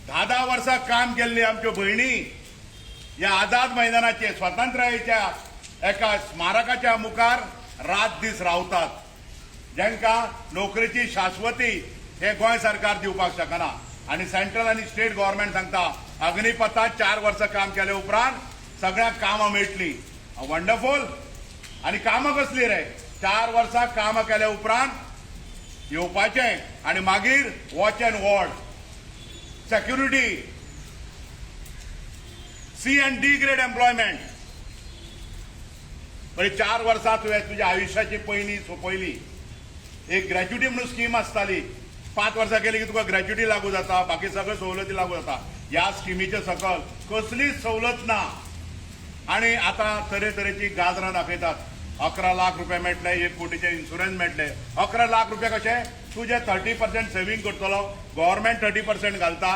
10-10 वर्सां काम केल्ली आमच्यो भयणी ह्या आझाद मैदानाचे स्वातंत्र्याच्या एका स्मारकाच्या मुखार रात दीस रावतात, जांकां नोकरेची शाश्वती हे गोंय सरकार दिवपाक शकना. आनी सेंट्रल आनी स्टेट गव्हर्मेंट सांगता, अग्निपथात 4 वर्सां काम केले उपरांत सगळ्यांक कामां मेळटली. वंडरफूल. आनी कामां कसली रे? 4 वर्सां कामां केल्या उपरांत येवपाचें आनी मागीर watch and ward, security, C and D grade employment. म्हणजे 4 वर्सां तुवें तुज्या आयुश्याची पयलीं सोंपयली. एक ग्रॅच्युटी म्हणून स्कीम आसताली. 5 वर्सां केली की तुका ग्रॅच्युटी लागू जाता, बाकी सगळे सवलती लागू जाता. ह्या स्किमीच्या सकल कसलीच सवलत ना. आणि आता तरेतरेची गाजरां दाखयतात. 11 लाख रुपये मेळटले, 1 कोटीचे इन्शुरन्स मेळटले. 11 लाख रुपये कशे? तुजे 30% सेव्हींग करतलो, गव्हर्मेंट 30% घालता,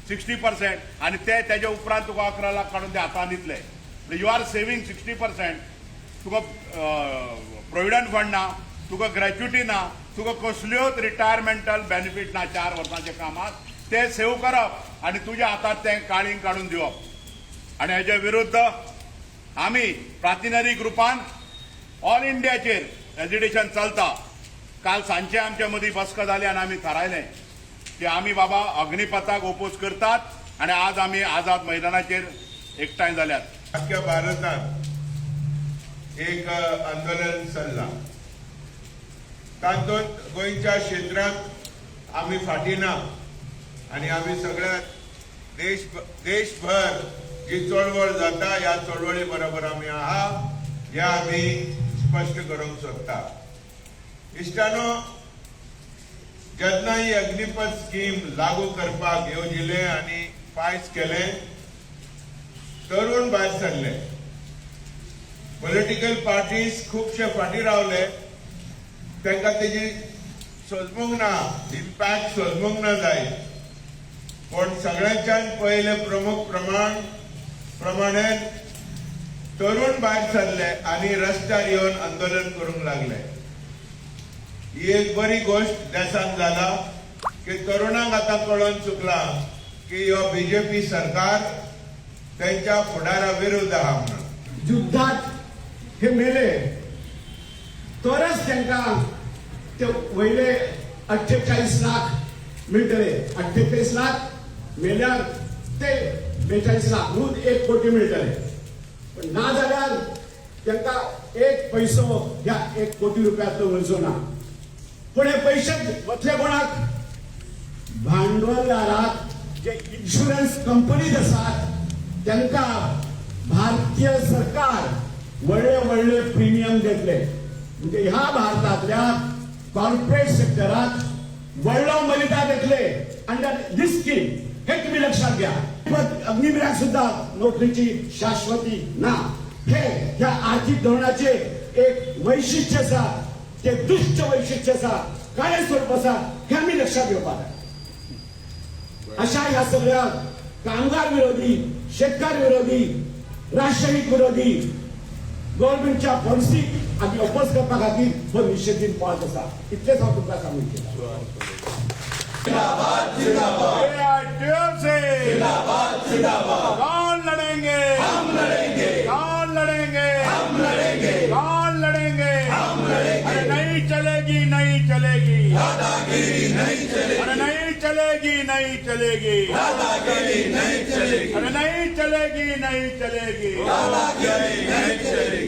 60%, आनी ते तेजे उपरांत तुका 11 लाख काडून ते हातान दितले. You are saving 60%. तुका प्रोविडंट फंड ना, तुका ग्रॅच्युटी ना, तुका कसल्योच रिटायरमेंटल बेनिफीट ना. 4 वर्सांच्या कामात ते सेव्ह करप आनी तुज्या हातात तें काळींग काडून दिवप. आनी हेजे विरुद्ध आमी प्रातिनिधीक रुपान ऑल इंडियाचेर एजिटेशन चलता. काल सांजचे आमच्या मदीं बसका जाली आनी आमी थारायलें की आमी बाबा अग्निपथाक ओपोज करतात आनी आज आमी आझाद मैदानाचेर एकठांय जाल्यात. अख्ख्या भारतात एक आंदोलन चल्लां. तातूंत गोंयच्या क्षेत्रांत आमी फाटीं ना आनी आमी सगळ्या देश देशभर जी चळवळ जाता, ह्या चळवळी बरोबर आमी आहा, ह्या आमी स्पश्ट करूंक सोदता. इश्टानो, जेन्ना ही अग्निपथ स्कीम लागू करपाक येवजिलें आनी फायस केलें, तरुण भायर सरले. पॉलिटिकल पार्टीज खुबशे फाटीं रावले. तांकां तेजी सोजमूंक ना, इम्पॅक्ट सोजमूंक ना जाय. पूण सगळ्यांच्यान पयले प्रमुख प्रमाणे तरुण भायर सरले आनी रस्त्यार येवन आंदोलन करूंक लागले. ही एक बरी गोश्ट देशांत जाला की तरुणांक आतां कळोन चुकलां की ह्यो बीजेपी सरकार त्यांच्या फुडारा विरुद्ध आहा म्हणून. युद्धात हे मेले तरच तांकां ते वयले 48 लाख मेळटले. 48 लाख मेल्यार ते 42 लाख म्हणून 1 कोटी मेळटले, पण ना जाल्यार तांकां एक पैसो ह्या 1 कोटी रुपयांतलो मेळचो ना. पण हे पैसे वतले कोणाक? भांडवलदाराक. जे इन्शुरन्स कंपनीज आसात, तांकां भारतीय सरकार व्हडले व्हडले प्रिमियम दितले. म्हणजे ह्या भारतातल्या कॉर्पोरेट सेक्टराक व्हडलो मलिदा दितले अंडर दीस स्कीम, हे तुम्ही लक्षात घ्या. पण अग्निवीराक सुद्धा नोकरीची शाश्वती ना. हे ह्या आर्थिक धोरणाचे एक वैशिष्ट्य आसा. ते दुष्ट वैशिष्ट्य आसा, काळे स्वरूप आसा, हे आमी लक्षात घेवपाक जाय. अशा ह्या सगळ्या कामगार विरोधी, शेतकार विरोधी, राष्ट्रहित विरोधी गव्हर्नमेंटच्या पॉलिसीक आमी अपोज करपा खातीर हो निशेध दिन पळत आसा. इतलेंच हांव तुमकां सांगू इच्छिता. से कौन लड़ेंगे? हम लड़ेंगे. कौन लड़ेंगे? हम लड़ेंगे. कौन लड़ेंगे? हम लड़ेंगे. अरे नहीं चलेगी, नहीं चलेगी दादागिरी नहीं चलेगी. अरे नहीं चलेगी, नहीं चलेगी दादागिरी नहीं चलेगी. अरे नहीं चलेगी, नहीं चलेगी दादागिरी नहीं चलेगी.